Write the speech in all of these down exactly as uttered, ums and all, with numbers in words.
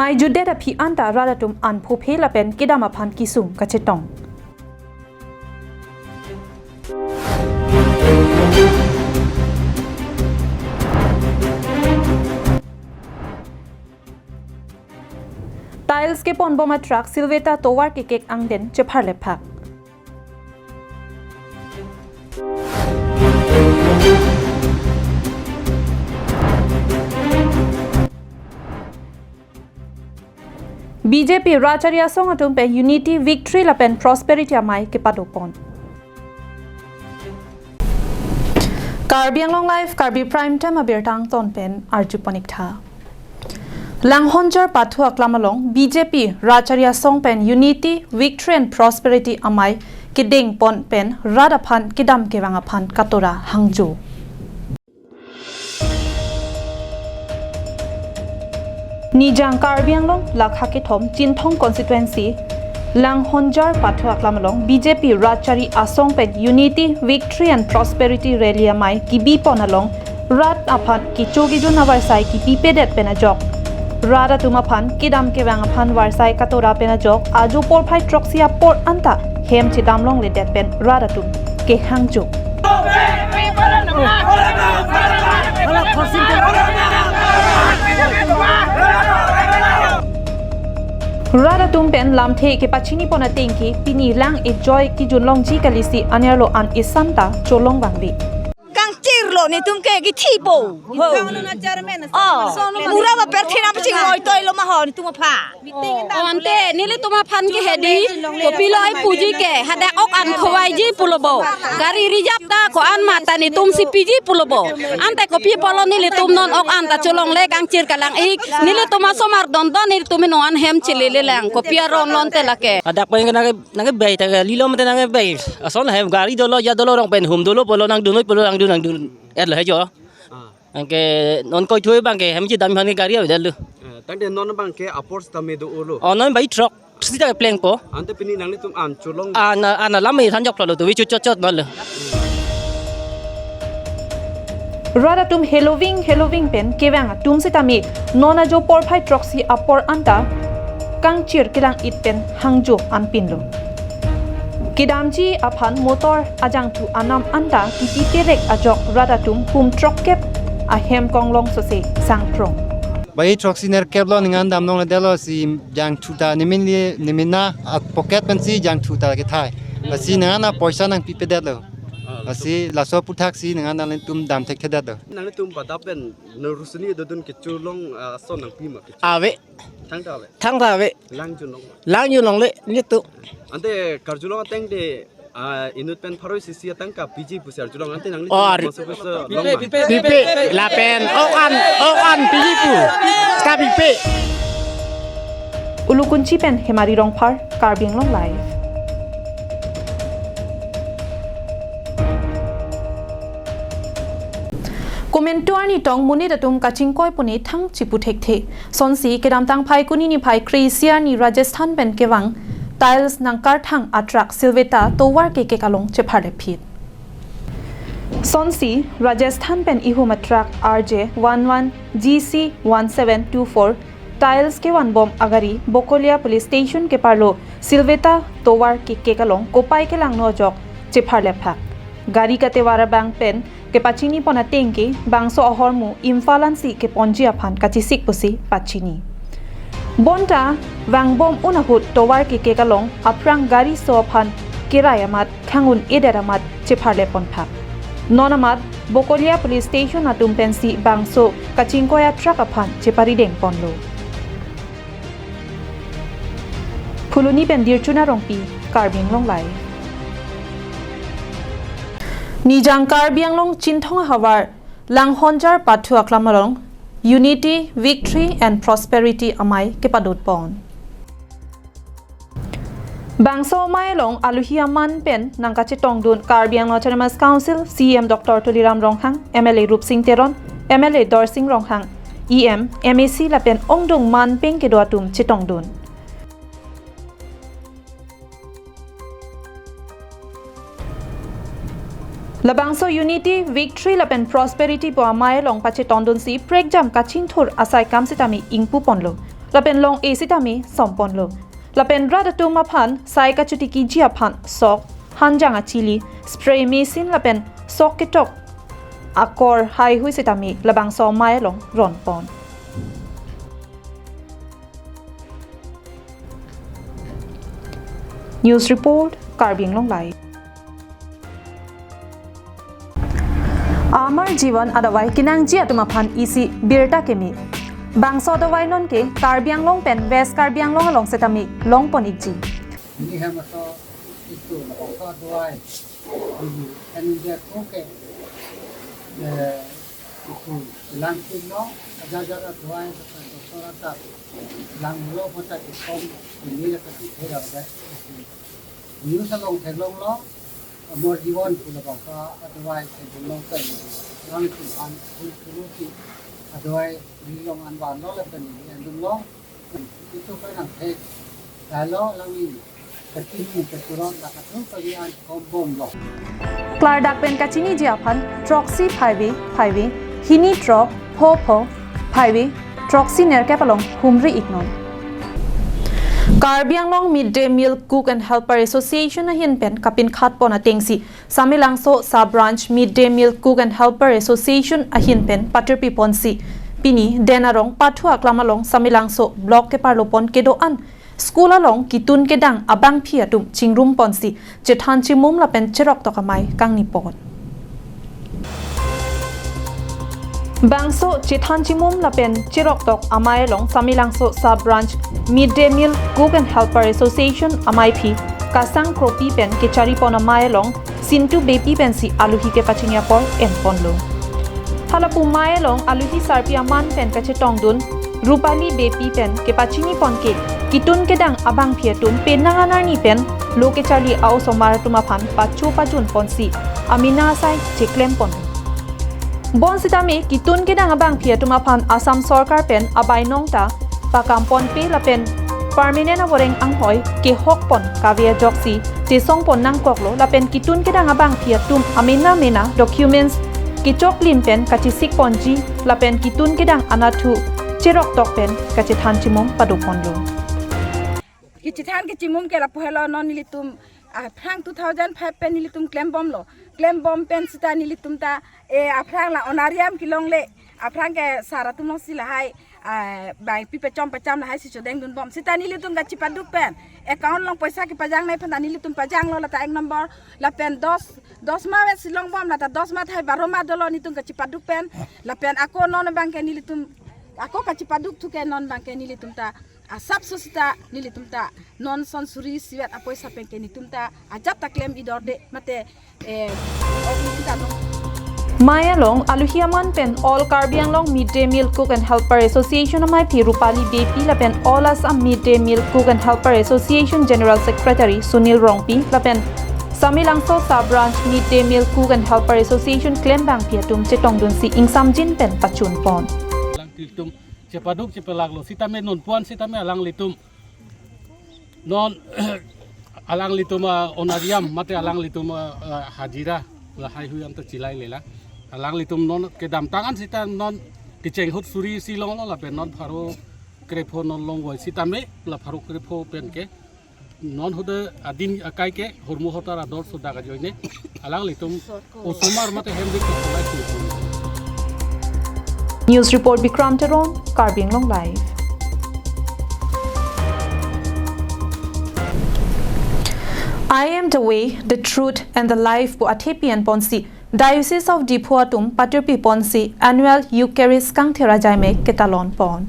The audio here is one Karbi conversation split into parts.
Amei jutdet aphi anta rat atum an phophe lapen kedam aphan kesung kachetong. Tiles keponbom atruck Silveta tovar kekek angden chepharlephak. B J P Rajchari Asong atum pen Unity, Victory lapen Prosperity amei kepadopon. Karbi Anglong Live, Karbi Prime Time abirta angton pen arjuponik tha. Langhonjar Pathu Aklam along B J P Rajchari Asong pen Unity, Victory and Prosperity amei kedengpon pen rat aphan kedam kevang aphan katora hangjo. Nijang Karbi Anglong lakha kethom Chinthong constituency Langhonjar Pathu Aklam along B J P Rajchari Asong pen Unity, Victory and Prosperity Rally amei kebipon along rat aphan kecho kejun avarsai kepipedet pen ajok, rat atum aphan kedam kevang aphan varsai katora pen ajok ajo porphai throksi apor anta hem chedam longledet pen rat atum kehangjo. Rat atum pen lamthe kepachinipon ateng ke pini lang ejoi kejun longji kalisi anerlo an esanta cholong vangve. Kangchirlo netum ke kethipo. Ho. Oh, pura ba perthena paching oi toilo ma ho netum aphan. Oh, ante nelitum aphan ke hedi, kopilo ai puji ke, hadak ok an khovaiji pulo bo. Gari reserve ta ko-an mata netum si piji pulo bo. Ante kopi apotlo nelitum non ok an ta cholongle kangchir kalang-ik, nelitum asomar dondon nelitum non an hem chelele lang, kopi aron lonte lake. Hadak pen nangke, nangkebei ta lilo mate nangkebei. Ason hem gari dolo, ya dolo rong pen hum dolo pulo nangdun noi pulo nangdun nangdun. Erlo hejo. Ah. Anke non koi thue abang ke hem chedam aphan ke gari avedet lo. Eh, tangte non abang ke apor sitame do-olo. Oh, non bai throksi ta plengpo. Ante pini nanglitum an cholong. Ana, ana lam me thanjok lo tu vichu chot chot non lo. Rat atum heloving heloving pen kevang atum sitame non ajo porphai throksi apor anta kangchir kelang-it pen hangjo anpinlo. Kedamji aphan motor ajangthu anam anta kiti terek ajok rat atum kum throkkep ahem konglong sose sangprong. Bai throksi nerkep lo ningan dam longledetlo si jangthu ta nimin li, nimin na at pocket pensi jangthu ta kethai. Lasi ningan apoisa nangpipedetlo. Lasi laso aphuthaksi ningan nanglitum dam thekthedetlo. Nanglitum badak pen nerusuni dodun kecholong, ah, ason nangpi ma kecho? Ave. Thangta ave. Thangta ave. Langjun long. Langjun longle nelitum. Ante karjulong ateng de, ah, inut pen pharo isi isi atangka piji pusi arjulong ante nangli Oh, ar- pusi pusi long ma. Pipe lapen ok an, ok an piji pu. Ka pipe. Ulukunchi pen Hemari Rongphar, Karbi Anglong Live. Komantu arni tong monit atum kachingkoi pune thang chipu thekthe. Sonsi kedamtang phai kuni niphai kre-isi arni Rajasthan pen kevang tiles nangkarthang atruck Silveta tovar kekek along chepharlephit. Sonsi Rajasthan pen ihum atruck R J one one G C one seven two four tiles kevanbom agari Bokolia Police Station keparlo Silveta tovar kekek along kopai kelangno ajok chepharlephak. Gari katevar abang pen kepachinipon ateng ke bangso ahormu Imphal ansi keponji aphan kachesik pusi pachini. Bonta vangbom un ahut tovar kekek along aphrang gari so aphan kerai amat khangun edet amat chepharleponphak. Non amat Bokolia Police Station atum pensi bangso kachingkoi atruck aphan cheparidengponlo. Phuloni pen Dirchuna Rongpi, Karbi Anglong Live. Nijang Karbi Anglong Chinthong ahavar Langhonjar Pathu Aklam along Unity, Victory and Prosperity amei kepadotpon. Bangso amei along aluhi aman pen nangkachetongdun Karbi Anglong Autonomous Council C E M Doctor Tuliram Ronghang, M L A Rupsing Teron, M L A Dorsing Ronghang, E M, M A C lapen ongdung manpeng kedo atum chetongdun. Labangso Unity, Victory lapen Prosperity pu amei along pachetongdunsi prekjam kachingthur asai kam sitame ingpuponlo. lapen long-e sitame somponlo. Lapen rat atum aphan sai kachotikiji aphan sok, hanjang achili, spray machine lapen sok ketok akor haihui sitame labangso amei along ronpon. News report, Karbi Anglong Live. Amar Jeevan adawai kenangji atum aphan isi birta keme. Bangso adawai nonke Karbi Anglong pen West Karbi Anglong along sitame longpon ikji. Ini hem aso itu, bangso adawai. Ini kan dia ko ke, eh, itu langpin lo, aja aja adawai, doktor doktor atat langlo, kota ikom, ini akan ada. News along theklonglo, Amar Jeevan pu labangso adawai theklonglo pen, langpin an, pul pulusi adawai rilong anvan lo lapen ini andunglo. Itu kan ang thek. Lalu langpin kachini kachurot la katu kami an kombomlo. Klardak pen kachiniji aphan throksi phaivi phaivi, hini throk pho pho phaivi, throksi nerkep along humri iknon. Karbi Anglong Mid Day Meal Cook and Helper Association ahin pen kapinkhatpon atengsi Samelangso Sub Branch Mid Day Meal Cook and Helper Association ahin pen patirpiponsi pini Den Arong Pathu Aklam along Samelangso Block keparlopon kedo-an school along kitun kedang abangphi atum chingrumponsi chethan chimum lapen cheroktok amei kangnipon. Bangso chethan chimum lapen cheroktok amei along Samelangso Sub Branch Mid Day Meal Cook and Helper Association ameiphi Kasang Kropi pen kecharipon amei along Sintu Beypi pensi aluhi kepachini apor enponlo. Halapu amei along aluhi sarpi aman pen kachetongdun Rupali Beypi pen kepachinipon ke kitun kedang abangphi atum penang anarni pen lo kecharli a-osomar atum aphan pacho pajunponsi amena asai cheklempon. Bonsitame kitun kedang abangphi atum aphan Assam Sorkar pen abainong ta pakamponpe lapen permanent avoreng anghoi kehokpon kave ajoksi chesongpon nangkoklo lapen kitun kedang abangphi atum amena mena documents kechoklim pen kachesikponji lapen kitun kedang anatthu cheroktok pen kachethan chimum padoponlo. Kachethan kachimum ke lapu helo, non nelitum aphrang two thousand five pen nelitum klembomlo. Klembom pen sita nelitum ta, eh, aphrang la onariam kelongle. Aphrang ke sar atum alongsi lahai, ah, bangpi pachom pacham lahai si chodengdunbom. Sita nelitum kachepaduk pen account along poisa kepajangnei aphan ta nelitum pajanglo, lata ek number lapen dos, dos ma vet si longbom, lata dos ma thai baro ma dolo nelitum kachepaduk pen. Lapen ako non abangke nelitum, ako kachepaduk thu ke non abangke nelitum ta asapso sita nelitum ta non son suri isi vet apoisa pen ke nelitum ta ajat ta klem idorde mate, eh, ok nelitum ta non. Amei along aluhi aman pen All Karbi Anglong Mid Day Meal Cook and Helper Association ameiphi Rupali Beypi lapen All Assam Mid Day Meal Cook and Helper Association General Secretary Sunil Rongpi lapen Samelangso Sub Branch Mid Day Meal Cook and Helper Association klembangpi atum chetongdunsi ingsamjin pen pachunpon. Alanglitum chepaduk chepelaklo, sitame non puan sitame alanglitum non alanglitum, ah, onariam mate alanglitum, ah, ah, hajira lahai hui anta chilai lela. Alanglitum non kedamtang an sita non kecheng ahut suri isi longlo lapen non pharo krepho non longvoi sitame la pharo krepho pen ke non ahut adin akai ke hormu hotar ador sodak ajoine alanglitum osomar mate hemdik ke kolai. News report Bikram Teron, Karbi Anglong Live. I am the way, the truth and the life pu athepi enponsi Diocese of Diphu atum patirpiponsi annual Eucharist kangthir ajaimek ketalonpon.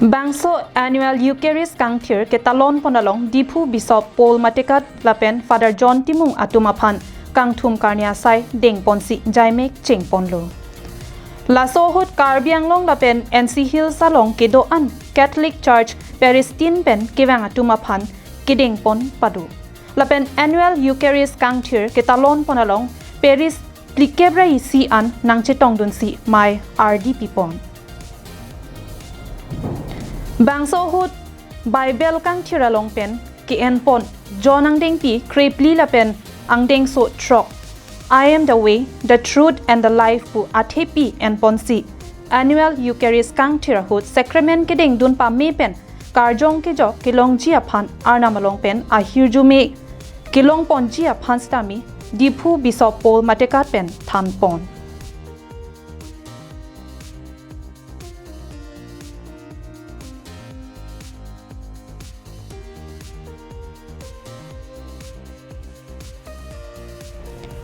Bangso annual Eucharist kangthir ketalonpon along Diphu Bishop Paul Matekat lapen Father John Timung atum aphan kangthum karne asai dengponsi jaimek chengponlo. Laso ahut Karbi Anglong lapen N C Hills along kedo-an Catholic Church Parish tin pen kevang atum aphan kedengpon pado. Lapen annual Eucharist kangthir ketalonpon along Parish phlikep ra isi an nangchetongdunsi mei ardi pipon. Bangso ahut Bible kangthir along pen ke-enpon John angdengpi krephli lapen angdengso throk, "I am the way, the truth and the life" pu athepi enponsi Annual Eucharist kangthir ahut Sacrament kedengdun pame pen karjong kejok kelongji aphan Arnam along pen ahirjume kelongponji aphan sitame Diphu Bishop Paul Matekat pen thanpon.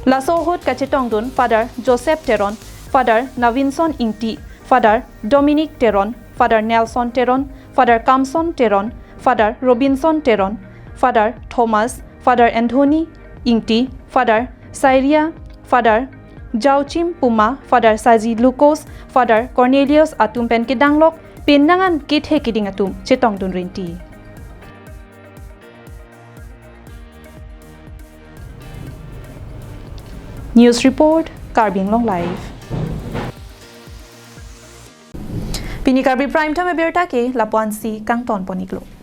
Laso ahut kachetongdun Father Joseph Teron, Father Navinson Ingti, Father Dominic Teron, Father Nelson Teron, Father Kamson Teron, Father Robinson Teron, Father Thomas, Father Anthony Ingti, Father Syria, Father Jauchim Puma, Father Saji Lucas, Father Cornelius atum pen kedanglok penang an kethe keding atum chetongdun rinti. News report, Karbi Anglong Live. Pini Karbi Prime Time abirta ke lapu-ansi kangtonpon-iklo.